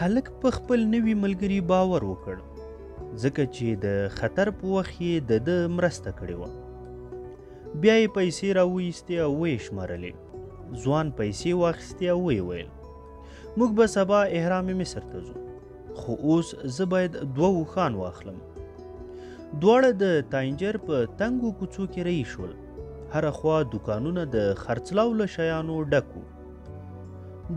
هلک په خپل نوي ملګري باور وکړ، ځکه چې د خطر په وخت یې د ده مرسته کړې وه. بیا یې پیسې راوایستې او ویې شمارلې. ځوان پیسې واخیستې او ویې ویل: موږ به سبا اهرام مصر ته ځو، خو اوس زه باید دوه اوښان واخلم. دواړه د تاینجر په تنګو کوڅو کې رهي شول. هره خوا دوکانونه د خرڅلاو له شیانو ډک وو.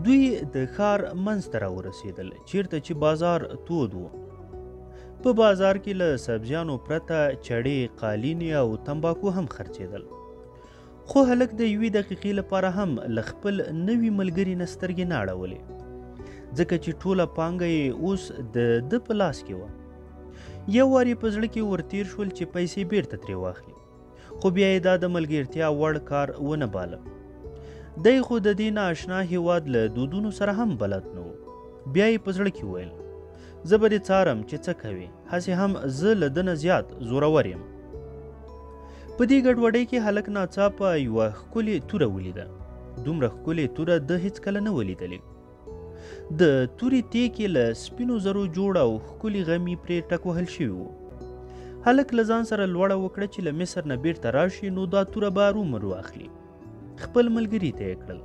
دوی د ښار منځ ته راورسېدل، چیرته چې بازار تود و. په بازار کې له سبزیانو پرته چړې، قالینې او تنباکو هم خرڅېدل. خو هلک د یوې دقیقې لپاره هم له خپل نوي ملګري نه سترګې نه اړولې، ځکه چې ټوله پانګه یې اوس د ده په لاس کې وه. یو وار یې په زړه کې ورتیر شول چې پیسې بیرته ترې واخلي، خو بیا یې دا د ملګرتیا وړ کار ونه باله. دی خو د دې نااشنا هیواد له دودونو سره هم بلد نه و. بیا یې په زړه کې وویل: زه به دې څارم چې څه کوې، هسې هم زه له ده نه زیات زورور یم. په دې ګډوډۍ کې هلک ناڅاپه یوه ښکلې توره ولیده. دومره ښکلې توره ده هیڅکله نه وه لیدلې. د تورې تیکې له سپینو زرو جوړ او ښکلي غمي پرې ټک وهل شوي وو. هلک له ځان سره لوړه وکړه چې له مصر نه بیرته راشي نو دا توره به ارومرو اخلي. خپل ملګري ته یې کړل.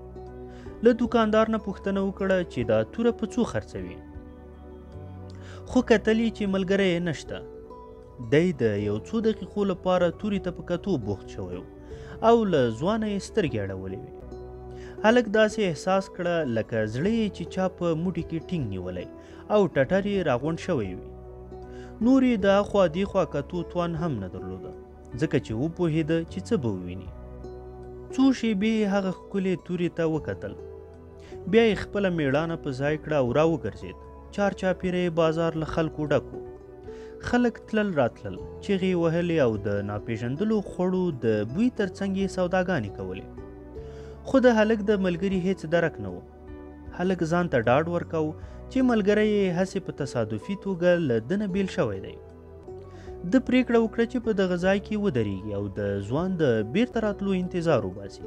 له دوکاندار نه پوښتنه وکړه چې دا توره په څو خرڅوي، خو کتل یې چې ملګری یې نشته. دی د یو څو دقیقو لپاره تورې ته په کتو بوخت شوی او له ځوانه یې سترګې اړولې وې. هلک داسې احساس کړه لکه زړه یې چې چا په موټي کې ټینګ نیولی او ټټر یې راغونډ شوی وي. نور یې د اخوا دیخوا کتو توان هم نه درلوده، ځکه چې وپوهېده چې څه به وویني. څو شېبې یې هغه ښکلې تورې ته وکتل، بیا یې خپله مېړانه په ځای کړه او راوګرځېد. چار چاپېره یې بازار له خلکو ډک و. خلک تلل راتلل، چیغې یې وهلې او د ناپېژندلو خوړو د بوی تر څنګ یې سوداګانې کولې. خو د هلک د ملګري هیڅ درک نه و. هلک ځان ته ډاډ ورکاو چې ملګری یې هسې په تصادفي توګه له ده نه بېل شوی دی. ده پرېکړه وکړه چې په دغه ځای کې ودرېږي او د ځوان د بیرته راتلو انتظار وباسي.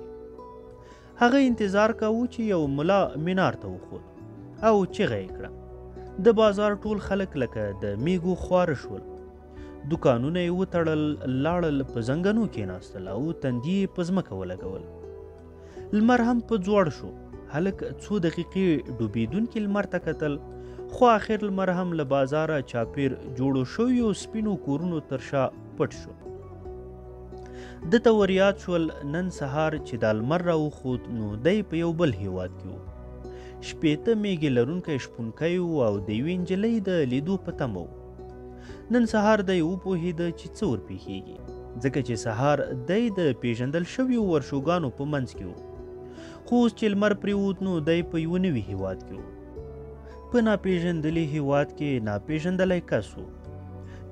هغه انتظار کاوه چې یو ملا منار ته وخوت او چیغه یې کړه. د بازار ټول خلک لکه د میږو خواره شول. دوکانونه یې وتړل، لاړل، په زنګنو کېناستل او تندي یې په ځمکه ولګول. لمر هم په ځوړ شو. هلک څو دقیقې ډوبېدونکي لمر ته کتل، خو آخر لمر هم له بازاره چاپیر جوړو شویو سپینو کورونو تر شا پټ شو. ده ته وریاد شول نن سهار چې دا لمر راوخوت نو دی په یو بل هیواد کې و. 60 میږې لرونکی شپونکی و او د یوې نجلۍ د لیدو په تمه و. نن سهار دی وپوهېده چې څه ورپېښېږي، ځکه چې سهار دی د پیژندل شویو ورشوګانو په منځ کې و. خو اوس چې لمر پرېوت نو دی په یوه نوي هیواد کې و. په ناپېژندلي هیواد کې ناپېژندلی کس و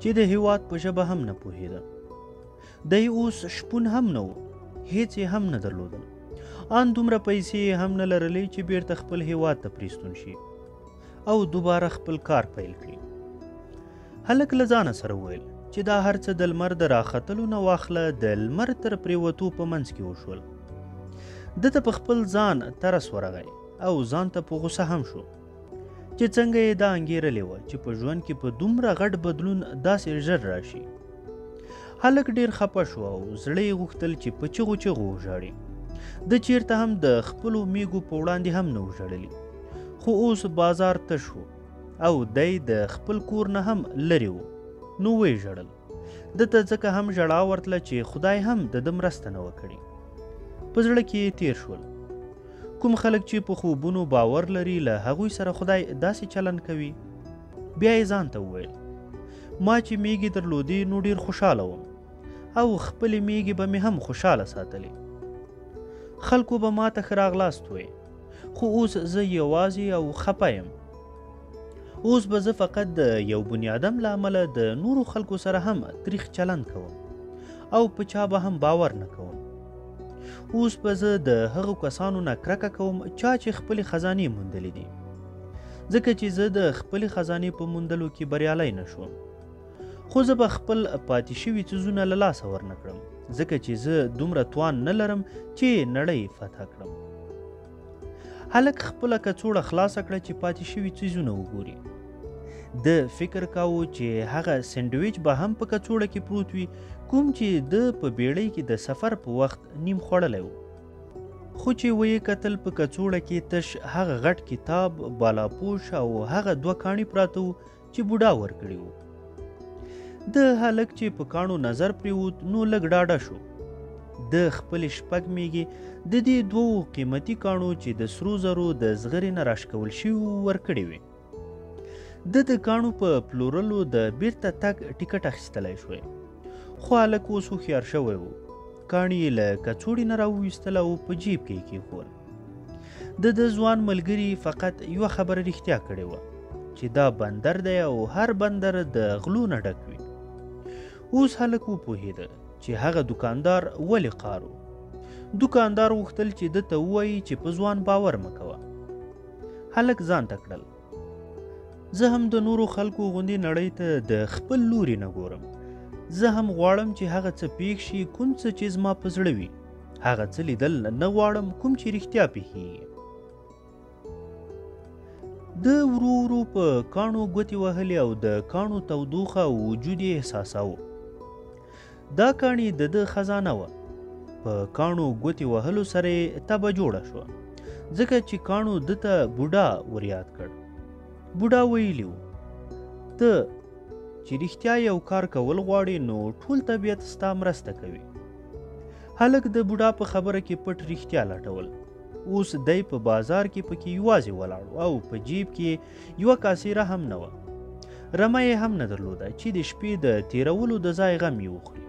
چې د هیواد په ژبه هم نه پوهېده. دی اوس شپون هم نه و، هیڅ یې هم نه درلودل. آن دومره پیسې یې هم نه لرلې چې بیرته خپل هیواد ته پرې ستون شي او دوباره خپل کار پیل کړي. هلک له ځانه سره وویل چې دا هر څه د لمر د راختلو نه واخله د لمر تر پرېوتو په منځ کې وشول. ده ته په خپل ځان ترس ورغی او ځان ته په غوسه هم شو چې څنګه یې دا انګېرلې وه چې په ژوند کې په دومره غټ بدلون داسې ژر راشي. هلک ډېر خپه شو او زړه یې غوښتل چې په چغو چغو وژاړي. ده چیرته هم د خپلو میږو په وړاندې هم نه وژړلي، خو اوس بازار تش و او دی د خپل کور نه هم لرې و، نو ویې ژړل. ده ته ځکه هم ژړا ورتله چې خدای هم د ده مرسته نه وه کړې. په زړه کې یې تیر شول، کوم خلک چې په خوبونو باور لري له هغوی سره خدای داسې چلن کوي. بیا یې ځان ته وویل، ما چې میږې درلودې نو ډېر خوشحاله وم او خپلې میږې به مې هم خوشحاله ساتلې. خلکو به ما ته ښه راغلاست وی، خو اوس زه یوازې او خپه یم. اوس به زه فقط د یو بنیادم له امله د نورو خلکو سره هم تریخ چلند کوم او په چا به هم باور نه کوم. اوس به زه د هغو کسانو نه کرکه کوم چا چې خپلې خزانې موندلې دي، ځکه چې زه د خپلې خزانې په موندلو کې بریالی نه شوم. خو زه به خپل پاتې شوي څیزونه له لاسه ورنه کړم، ځکه چې زه دومره توان نه لرم چې نړۍ فتح کړم. هلک خپله کڅوړه خلاصه کړه چې پاتې شوي څیزونه وګوري. ده فکر کاوه چې هغه سینډویچ به هم په کڅوړه کې پروت وي کوم چې ده په بیړۍ کې د سفر په وخت نیم خوړلی و. خو چې ویې کتل په کڅوړه کې تش هغه غټ کتاب، بالاپوش او هغه دوه کاڼي پراته وو چې بوډا ورکړي وو. د هلک چې په کاڼو نظر پرېوت نو لږ ډاډه شو. ده خپلې شپږ میږې د دې دوو قیمتي کاڼو چې د سرو زرو د زغرې نه راشکول شوي وو ورکړې وې. ده د کاڼو په پلورلو د بیرته تګ ټیکټ اخیستلی شوی. خو هلک اوس هوښیار شوی و. کاڼي یې له کڅوړې نه راوویستل او په جیب کې یې کېښول. د ده ځوان ملګري فقط یوه خبره رښتیا کړې وه چې دا بندر دی او هر بندر د غلو نه ډک وي. اوس هلک وپوهېده چې هغه دوکاندار ولې قار و. دوکاندار غوښتل چې ده ته ووایي چې په ځوان باور مه کوه. هلک ځان ته کړل، زه هم د نورو خلکو غوندې نړۍ ته د خپل لوري نه ګورم. زه هم غواړم چې هغه څه پېښ شي کوم څه چې زما په زړه وي. هغه څه لیدل نه غواړم کوم چې رښتیا پېښېږي. ده ورو ورو په کاڼو ګوتې وهلې او د کاڼو تودوخه او وجود یې احساساوه. دا کاڼي د ده خزانه وه. په کاڼو ګوتې وهلو سره یې تبه جوړه شوه، ځکه چې کاڼو ده ته بوډا وریاد کړ. بوډا ویلي وو، ته چې رښتیا یو کار کول غواړې نو ټول طبیعت ستا مرسته کوي. هلک د بوډا په خبره کې پټ رښتیا لټول. اوس دی په بازار کې پکې یوازې ولاړ او په جیب کې یوه کاسیره هم نه وه. رمه یې هم نه درلوده چې د شپې د تیرولو د ځای غم یې وخوري.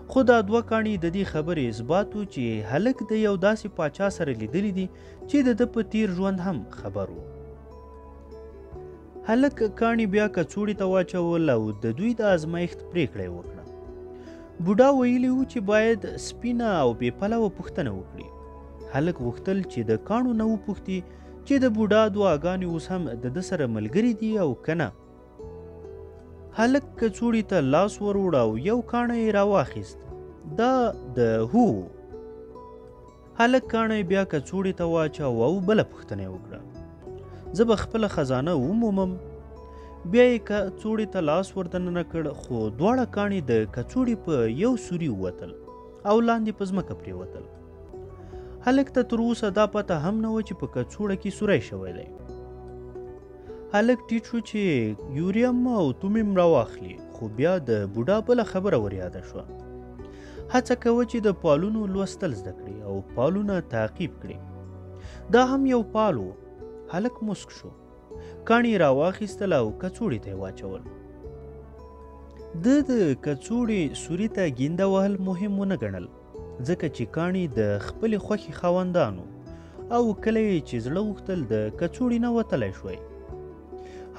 خو دا دوه کاڼي د دې خبرې اثبات و چې هلک د یو داسې پاچا سره لیدلي دي چې د ده په تیر ژوند هم خبر و. هلک کاڼي بیا کڅوړې ته واچول او د دوی د ازمایښت پرېکړه یې وکړه. بوډا ویلي وو چې باید سپینه او بې پلوه پوښتنه وکړي. هلک غوښتل چې د کاڼو نه وپوښتي چې د بوډا دعاګانې اوس هم د ده سره ملګري دي او که نه. هلک کڅوړې ته لاس وروړ او یو کاڼی یې راواخیست. دا د هو و. هلک کاڼی بیا کڅوړې ته واچاوه او بله پوښتنه یې وکړه، زه به خپله خزانه ومومم؟ بیا یې کڅوړې ته لاس ور دننه کړ، خو دواړه کاڼي د کڅوړې په یو سوري ووتل او لاندې په ځمکه پرېوتل. هلک ته تر اوسه دا پته هم نه وه چې په کڅوړه کې سوری شوی دی. هلک ټیټ شو چې یوریم او تومیم راواخلي، خو بیا د بوډا بله خبره وریاده شوه. هڅه کوه چې د پالونو لوستل زده کړي او پالونه تعقیب کړي. دا هم یو پال و. هلک موسک شو، کاڼي یې راواخیستل او کڅوړې ته یې واچول. ده د کڅوړې سوري ته ګینده وهل مهم ونه ګڼل، ځکه چې کاڼي د خپلې خوښې خاوندان وو او کله یې چې زړه غوښتل د کڅوړې نه وتلی شوی.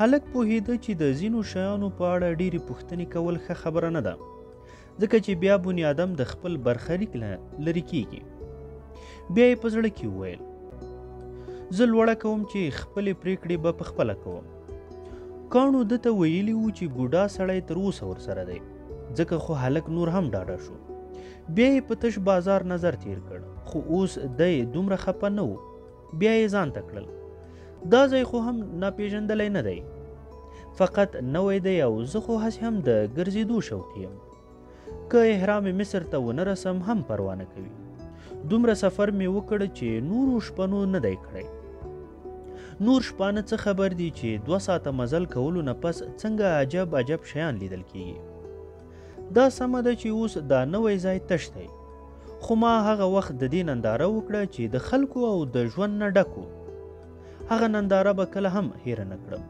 هلک پوهېده چې د ځینو شیانو په اړه ډېرې پوښتنې کول ښه خبره نه ده، ځکه چې بیا بنیادم د خپل برخلیک نه لرې کېږي. بیا یې په زړه کې وویل، زه لوړه کوم چې خپلې پرېکړې به په خپله کوم. کاڼو ده ته ویلي وو چې بوډا سړی تر اوسه ورسره دی، ځکه خو هلک نور هم ډاډه شو. بیا یې په تش بازار نظر تیر کړ، خو اوس دی دومره خپه نه و. بیا یې ځان ته کړل، دا ځای خو هم ناپېژندلی نه دی، فقط نوی دی او زه خو هسې هم د ګرځېدو شوقي یم. که اهرام مصر ته ونه رسم هم پروا نه کوي. دومره سفر مې وکړ چې نورو شپنو نه دی کړی. نور شپانه څه خبر دي چې 2 ساعته مزل کولو نه پس څنګه عجب عجب شیان لیدل کیږي. دا سمه ده چې اوس دا نوی ځای تش دی، خو ما هغه وخت د دې ننداره وکړه چې د خلکو او د ژوند نه ډک و. هغه ننداره به کله هم هېره نه کړم.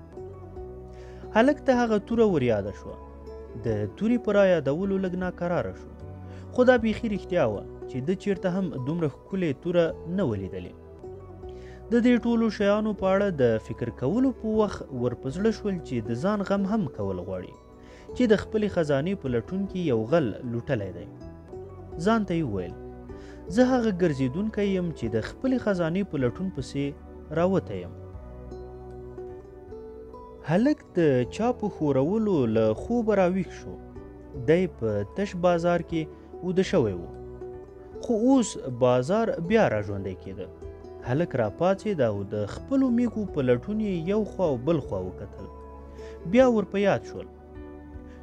هلک ته هغه توره وریاده شوه. د تورې په رایادولو لږ ناکراره شو، خو دا بیخي رښتیا وه چې ده چیرته هم دومره ښکلې توره نه وه لیدلې. د دې ټولو شیانو په اړه د فکر کولو په وخت ور په زړه شول چې د ځان غم هم کول غواړي چې د خپلې خزانې په لټون کې یو غل لوټلی دی. ځان ته یې وویل، زه هغه ګرځېدونکی یم چې د خپلې خزانې په لټون پسې راوتی یم. هلک د چا په ښورولو له خوبه راویښ شو. دی په تش بازار کې وده شوی و، خو اوس بازار بیا را ژوندی کېده. هلک راپاڅېد او د خپلو میږو په لټون یې یو خوا او بل خوا وکتل. بیا ور په یاد شول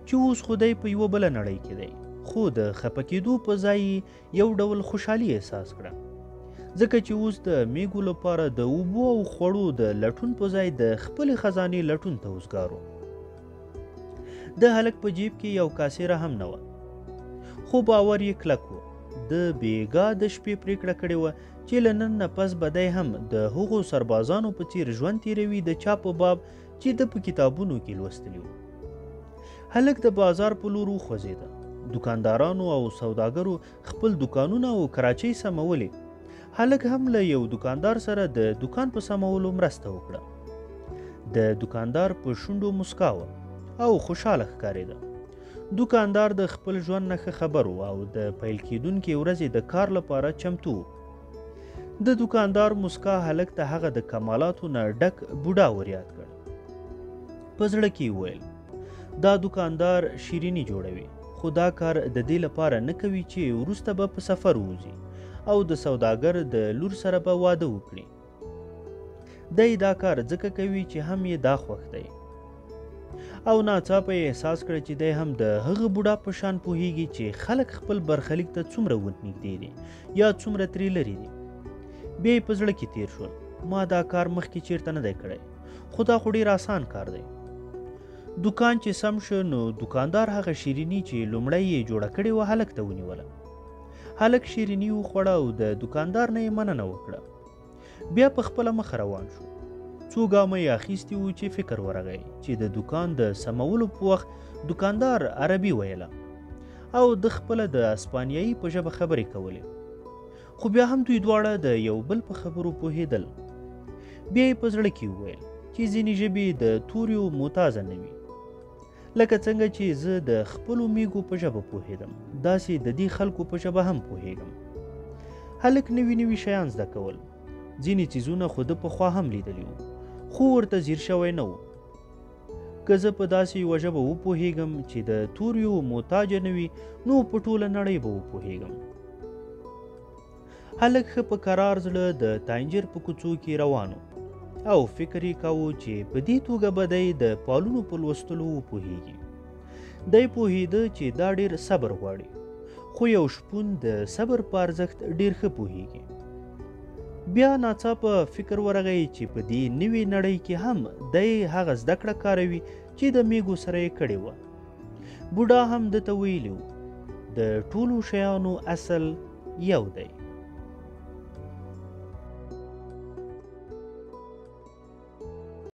چې اوس خو دی په یوه بله نړۍ کې دی، خو د خپه کېدو په ځای یې یو ډول خوشحالي احساس کړه، ځکه چې اوس د میږو لپاره د اوبو او خوړو د لټون په ځای د خپلې خزانې لټون ته وزګار و. د هلک په جیب کې یو کاسیره هم نه وه، خو باور یې کلک و. ده بیګا د شپې پریکړه کړې وه چې له نن نه پس به دی هم د هغو سربازانو په څیر ژوند تیروي د چا په باب چې ده په کتابونو کې لوستلي وو. هلک د بازار په لور وخوځېده. دوکاندارانو او سوداګرو خپل دوکانونه او کراچۍ سمولې. هلک هم له یو دوکاندار سره د دوکان په سمولو مرسته وکړه. د دوکاندار په شونډو مسکا وه او خوشحاله ښکارېده. دوکاندار د خپل ژوند نه ښه خبر و او د پیل کېدونکې ورځې د کار لپاره چمتو و. د دوکاندار مسکا هلک ته هغه د کمالاتو نه ډک بوډا وریاد کړ. په زړه کې یې وویل، دا دوکاندار شیریني جوړوي، خو دا کار د دې لپاره نه کوي چې وروسته به په سفر ووځي او د سوداګر د لور سره به واده وکړي. دی دا کار ځکه کوي چې هم یې دا خوښ دی. او ناڅاپه یې احساس کړه چې دی هم د هغه بوډا په شان پوهیږي چې خلک خپل برخلیک ته څومره ورنږدې دي یا څومره ترې لرې دي. بیا یې په زړه کې تیر شول، ما دا کار مخکې چیرته نه دی کړی، خو دا خو ډیر اسان کار دی. دوکان چې سم شو نو دوکاندار هغه شیریني چې لومړی یې جوړه کړې وه هلک ته ونیوله. هلک شیریني وخوړه او د دوکاندار نه یې مننه وکړه. بیا په خپله مخه روان شو. څو ګامه یې اخیستي وو چې فکر ورغی چې د دوکان د سمولو په وخت دوکاندار عربي ویله او ده خپله د اسپانیایي په ژبه خبرې کولې، خو بیا هم دوی دواړه د یو بل په خبرو پوهېدل. بیا یې په زړه کې وویل چې ځینې ژبې د توریو محتاجه نه وي. لکه څنګه چې زه د خپلو میږو په ژبه پوهېدم، داسې د دې خلکو په ژبه هم پوهېږم. هلک نوي نوي شیان زده کول. ځینې څیزونه خو ده پخوا هم لیدلي وو، خو ورته ځیر شوی نه و. که زه په داسې یوه ژبه وپوهېږم چې د توریو محتاجه نه وي، نو په ټوله نړۍ به وپوهېږم. هلک ښه په کرار زړه د تاینجر په کوڅو کې روان و او فکر یې کاوه چې په دې توګه به دی د پالونو په لوستلو وپوهېږي. دی پوهېده چې دا ډېر صبر غواړي، خو یو شپون د صبر په ارزښت ډېر ښه پوهېږي. بیا ناڅاپه فکر ورغی چې په دې نوې نړۍ کې هم دی هغه زده کړه کاروي چې د میږو سره یې کړې وه. بوډا هم ده ته ویلي وو، د ټولو شیانو اصل یو دی.